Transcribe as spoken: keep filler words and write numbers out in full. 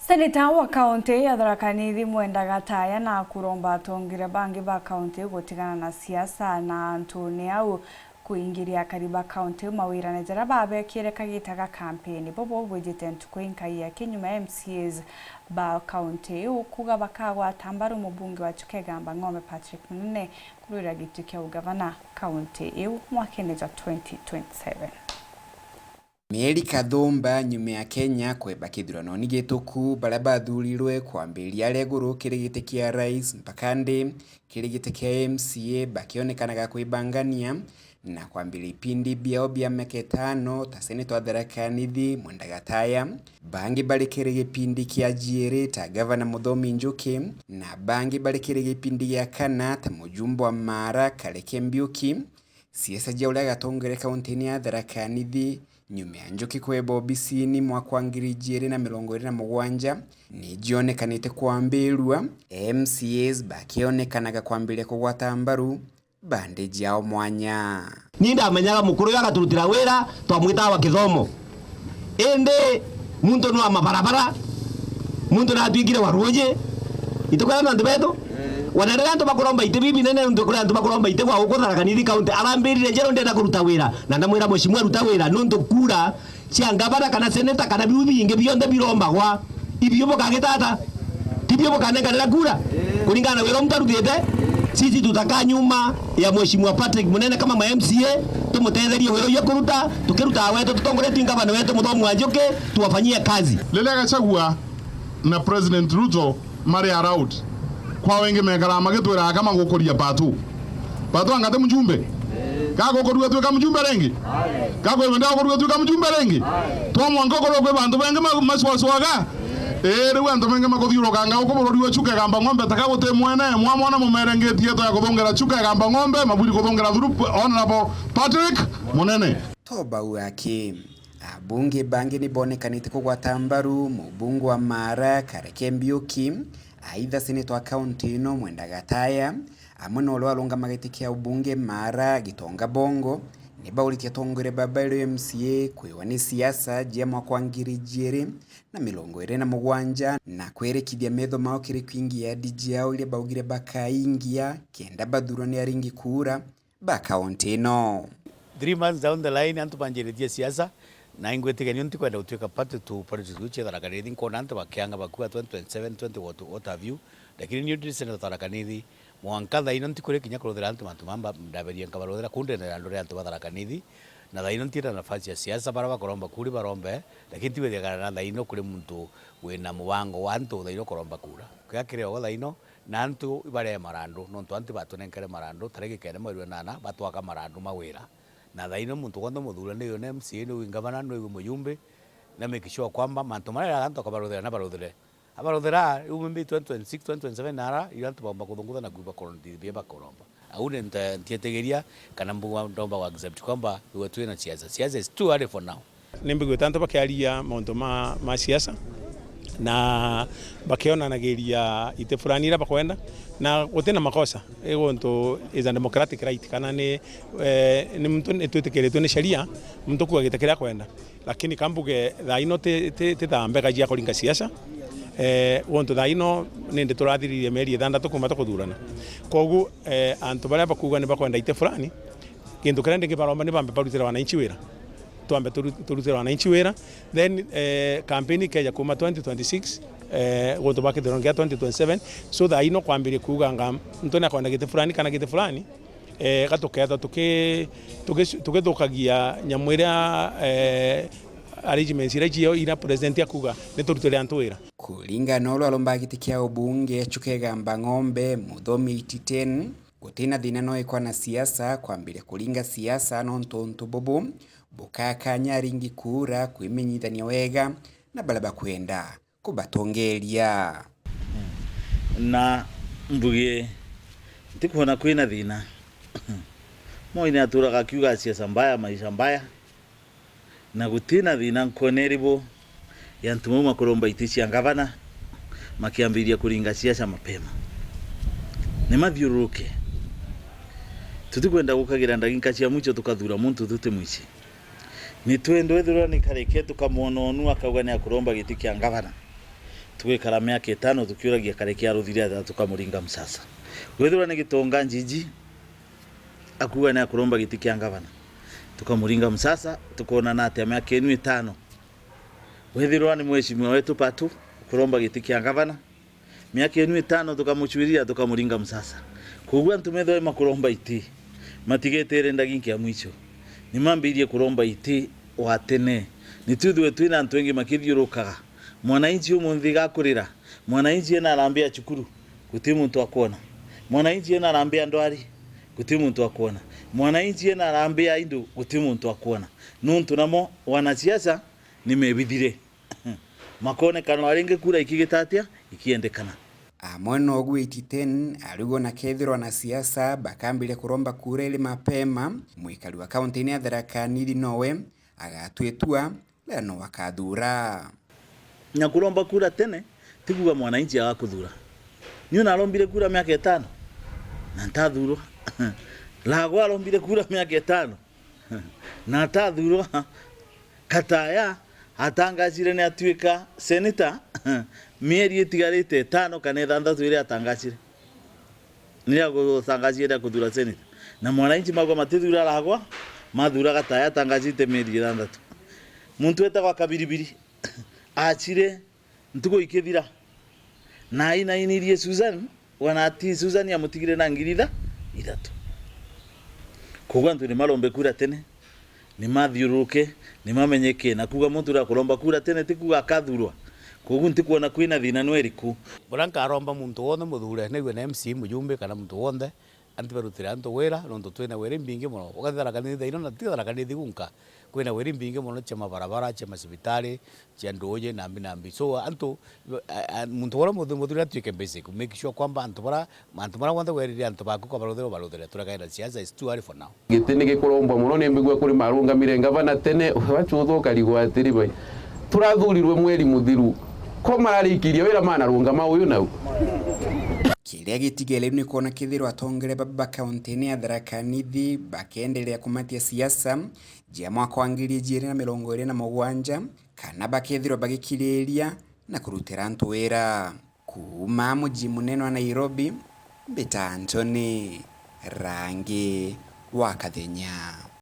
Seneta wa kaunti ya Tharaka Nithi Mwenda Gataya na kuromba atongeria bangi ba kaunti gutigana na siasa na antune au kuingiria akari ba kaunti mawirane jaria babekire kagita ga kampeni. Bobo bwijite ntuku inkai ya kinyuma ya M C As ba kaunti iu kuga bakagwata mbaru mubunge wa Chuka Igamba Ng'ombe Patrick Munene kurwira giti kia ugavana kaunti iu mwakene jwa twenty twenty-seven. Mieri kathumba nyuma ya Kenya kweba kithurano ni gituku, baria bathurirwe kwambiria aria iguru kiri giti kia rais mpaka nthi kiri giti kia M C A bakionekanaga kwibangania na kwambiria ipindi biao bia miaka itano ta seneta wa Tharaka Nithi Mwenda Gataya, bangi bari kiri gipindi kia jiiri ta gavana Muthomi Njuki, na bangi bari kiri gipindi gia kana ta mujumbe wa Maara Kareke Mbiuki. Siasa cia uria agatongere kaunti-ini ya Tharaka Nithi nyuma ya Njuki kweba obisini mwaka wa ngiri ijiri na mirongo iri na mugwanja ni cionekanite kwambirua, M C As bakionekanaga kwambiria kugwata mbaru bandi ciao mwanya. Ni ndamenyaga mukuru uyu agaturutira wira, twamwitaga wa kithomo. Indi muntu ni wa mabarabara, muntu ni atwikire wa ruuji. Itukwira ni antu betu? Wana riria antu bakuromba iti bibi nene, nontu kuri antu bakuromba iti gwa guku Tharaka Nithi County, arambirire njeru ndenda kuruta wira, na ndamwira mheshimiwa ruta wira, nontu kura cia ngavana kana seneta kana biu bingi bionthe birombagwa, ibio bukagita ata? Tibio bukanenganira kura kuringana na wira muntu arutite. Sisi tutakaa nyuma ya mheshimiwa Patrick Munene kama ma M C A, tumutetherie wira uyu akuruta, tukirutaga wetu tutongoretio ni gavana wetu Muthomi wa Njuki, tuwafanyie kazi. Riria Gachagua na President Ruto mari around, kwa wingi mekaraga magitwiraga kama gukuria Patu. Patu anga ti mjumbe? Gagukurua twika mjumbe ringi? Gakwenda gukurua twika mjumbe ringi? Twa mwanka ukorwo kwi bantu bengi ma-, macwacwaga. Ii, riu antu bengi makuthiurukanga guku bururi wa Chuka Igamba Ng'ombe, taka guti mwene, mwa mwana mumerengetie to ya kuthungera Chuka Igamba Ng'ombe, mabwiri kuthungera through Honorable Patrick Munene. To bau aki, abunge bangi ni bonekanite kugwata mbaru mubunge wa Maara Kareke Mbiuki, aitha seneta wa kaunti ino Mwenda Gataya, amwe na uria warungama giti kia ubunge Maara Gitonga Bongo, ni bauritie atongoria ba bairi M C A kwiwa ni siasa cia mwaka wa ngiri ijiri na mirongo iri na mugwanja na kwirikithia metho mao kiri kwingia adi ciao iria baugire bakaingia kenda bathurwa ni aringi kura ba kaunti ino. Three months down the line, antu banjiritie siasa, na ingwitikia nio ntikwenda gutwika part two politics iu cia Tharaka Nithi. Nkona antu bakianga bakua twenty twenty-seven, twenty what, what have you. Lakini nio ndiri seneta Tharaka Nithi, mwanka thaa ino ntikuri kinya kuruthira antu mantu mamba ndaberie nkabaruthira kuu ndene na ndore antu ba Tharaka Nithi. Na thaa ino ntienda nafasi ya siasa, bara bakoromba kuri barombe, lakini tiwithikana na thaa ino kuri muntu wina mubango wa antu thaa ino kuromba kura. Kia kiri ogo thaa ino, na antu ibaree marandu, nontu antu batunenkere marandu, tariki kenda mweri wa nana, batwaka marandu ma wira. Na thaa ino muntu wonthe muthure, ni uyu ni M C A, ni uyu ngavana, ni uyu mujumbe, na make sure kwamba mantu maria antu akabaruthira na baruthire. Abaruthira, riu maybe twenty twenty-six, twenty twenty-seven nara, iria antu baumba kuthungutha na kuiba koronti bia bakoromba. Au ni nta-, ntietigiria kana mbu-, ndomba wa accept kwamba iwe twina siasa. Siasa is too early for now. Ni mbiguite antu bakiaria mauntu ma, ma siasa na bakionanagiria iti fulani iria bakwenda, na gutina makosa. I guntu is a democratic right, kana ni, eh, ni muntu ni twitikiritwe ni sheria muntu kuuga giti kiria akwenda. Lakini ka mbuge thaa ino ti, ti, ti thaa mbega cia kuringa siasa. Eh, guntu thaa ino nindi turathiririe mieri ithandatu kuuma tukuthurana. Koguo, eh, antu baria bakuuga ni bakwenda iti fulani, gintu kiria ndingi baromba ni bambe barutire wananchi wira. Twambe turu-, turutire wananchi wira. Then, eh, campaign ikeja kuuma twenty twenty-six, eh, guntu bwa kithurano gia twenty twenty-seven. So thaa ino kwambiria kuuganga muntu ni akwenda giti fulani kana giti fulani, eh, gatukethwa tuki-, tuki-, tukithukagia nyamu iria, eh, arrangements iria cio iria president akuga ni turutire antu wira. Kuringana na uria aromba giti kia ubunge Chuka Igamba Ng'ombe, Muthomi eighty ten, gutina thina no ikwa na siasa kwambiria kuringa siasa, nontu untu bubu bukakanya aringi kura kwimenyithania wega na baria bakwenda kubatongeria. Na mbuge, ntikwona kwina thina. Moi ni aturaga akiuga siasa mbaya, maisha mbaya. Na gutina thina nkwona iribo ya antu mau makuromba iti cia ngavana makiambiriria kuringa siasa mapema. Ni mathiururuke. Tutikwenda gukagira ndagika cia mwicho tukathura muntu tutimwici. Ni twendwa ethirwa ni Kareke tukamwona onu akauga ni akuromba giti kia ngavana. Tugwikara miaka itano tukiuragia kareke aruthire atia tukamuringa msasa. Withirwa ni Gitonga Njiji akuuga ni akuromba giti kia ngavana, tukamuringa msasa, tukoonana atia miaka inu itano? Withirwa ni mheshimiwa wetu Patu ukuromba giti kia ngavana, miaka inu itano tukamucwirira, tukamuringa msasa. Koguo antu methwe makuromba iti, matigetere ndagika ya mwicho. Ni mambirie kuromba iti wa tene. Ni twithwe twina antu engi makithiurukaga. Mwananchi umunthi gakurira, mwananchi ena arambia cukuru, guti muntu akwona. Mwananchi ena arambia ndwari, guti muntu akwona. Mwananchi ena arambia indu, guti muntu akwona. Nuntu namo wanasiasa ni mebithire. Makonekana ringi kura ikigita atia, ikiendekana. Amwe nogu eighty ten arigwo na kethirwa na siasa bakambire kuromba kura iri mapema, mwikari wa kaunti-ini ya Tharaka Nithi nowe agatwitua na no akathura. Na kuromba kura tene ti kuuga mwananchi agakuthura. Niu narombire kura miaka itano na ntathurwa. Lago arombire kura miaka itano na atathurwa. Kataya atangacire ni atuika seneta mieri itigarite itano kana ithanthatu iria atangacire. Niria gutangacire ria kuthura seneta. Na mwananchi magwa matithura Lagwa, mathura Gataya atangacite mieri ithanthatu. Muntu etagwa Kabiribiri acire ntuku ikithira. Na ainainirie Susan, wana ati Susan amutigire na ngiri itha-, ithatu. Koguo antu ni marombe kura tene, ni mathiururuke, ni mamenyeke. Na kuuga muntu uria akuromba kura tene ti kuuga akathurwa. Koguo ntikwona kwina thina nwe iriku. Buria nkaromba muntu wonthe muthure, naiwe na M C A, mujumbe kana muntu wonthe, antu barutire antu wira, nontu twina wira imbingi mono. Ugathi Tharaka Nithi thaino, na ti Tharaka Nithi gunka. Kwina wira imbingi mono cia mabarabara, cia macibitari, cia nduuji, nambi nambi. So, antu, a, a, muntu uria muthu-, muthuri atuike basic, make sure kwamba antu bara, antu bara wonthe werire antu baku kwa baruthire, baruthire. Turegane na siasa, is too early for now. Giti ni gikurombwa mono, ni mbigua kuri marungamire ngavana tene, wachu uthuka rigo atiri bai. Turathurirwe mweri muthiru. Ko mararikirie wira manarungama uyu nau? Kiria gitigere ni kwona kethirwa atongere baba ba kaunti-ini ya Tharaka Nithi bakeenderea kumatia siasa jia mwaka wa ngiri ijiri na mirongo iri na mugwanja, kana bakethirwa bagikiriria na kurutira antu wira. Kuuma muji munene wa Nairobi, mbita Anthony Rangi wa Kathenya.